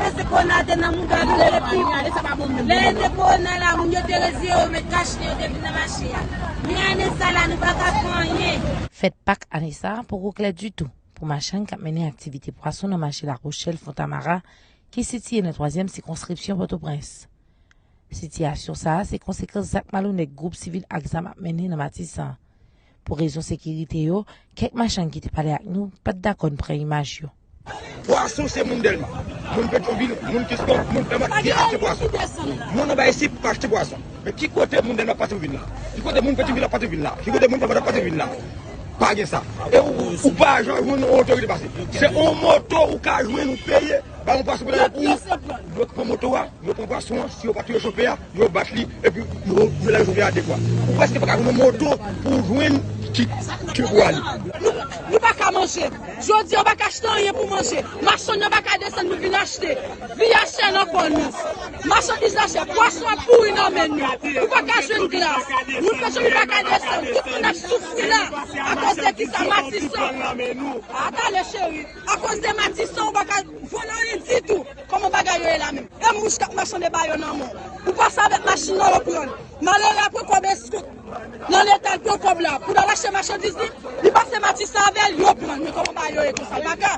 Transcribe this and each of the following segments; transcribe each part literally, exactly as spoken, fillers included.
Se kowona te nan mouda nou lè epi lè te kowona la, moun yo te reziye yo met kache yo te vin nan mache a. Men ane sa la, nou pa ka fè anyen. Fèt Pak ane sa a poko klè ditou pou machann k ap mennen aktivite pwason nan mache Lawochèl Fontamara ki sitiye nan twazyèm sikonskripsyon Pòtoprens. Sitiyasyon sa a se konsekans zak malonèt gwoup sivil ak zam ap mennen nan Matisan. Pou rezon sekirite yo, kèk machann ki te pale ak nou pa t dakò n pran imaj yo. Pwason se moun Dèlma, moun Petyonvil, moun Kiston, moun Dèlma ki achte pwason. Moun anba isi pa achte pwason. Men ki kote moun Dèlma pase pou vin la? Ki kote moun Petyonvil ap pase vin la? Ki kote moun Dèlma ap pase vin la? Pa gen sa. E ou, ou pa janm jwenn yon otorite pase. Se yon moto ou ka jwenn ou peye, ba yon pwason pou ou. Yo pran moto a, yo pran pwason an, si yo pa touye chofè a, yo bat li, epi yo, yo lage chofè a de fwa. Ou prèske pa ka jwenn yon moto pou jwenn ki, ki pou ale. Nou, nou pa ka manje. Jodi a, yo pa ka achte anyen pou manje. Machann yo pa ka desann pou vin achte. Vi a chè nan kò nou. Machandiz la chè. Pwason ap pouri nan men nou. Nou pa ka jwenn glas. Moun Petyonvil pa ka desann. Tout moun ap soufri la. Akoz de kisa? Matisan. Atale cheri. Akoz de Matisan, ou pa ka jwenn anyen ditou. Kòman bagay yo ye la menm? E mouch k ap machande ba yo nan men w. Ou pase avèk machin nan, yo pran l. Malere a pran kòb eskout nan leta, l pran kòb la pou l al achte machandiz li. Li pase Matisan avè l, yo pran l. Men kòman bagay yo ye konsa? L pa ka.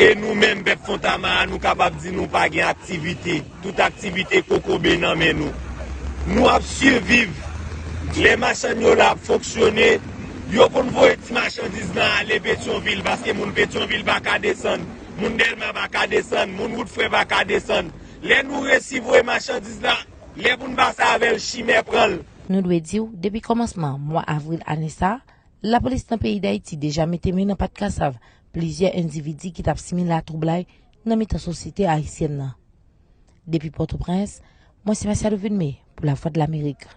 E nou menm, pèp Fontamara, nou kapab di nou pa gen aktivite. Tout aktivite kokobe nan men nou. Nou ap siviv. Lè machann yo la ap fonksyone, yo konn voye ti machandiz nan ale Petyonvil, paske moun Petyonvil pa ka desann. Moun Dèlma pa ka desann, moun Wout Frè pa ka desann. Lè nou resi voye machandiz la, lè pou n pase avè l, chimè pran l. Nou dwe di w, depi kòmansman mwa avril ane sa a, lapolis nan peyi Dayiti deja mete men nan pat kasav plizyè endividi ki t ap simen latwoublay nan mitan sosyete ayisyèn nan. Depi Pòtoprens, mwen se Marcelo Vilmé pou Lavwadlamerik.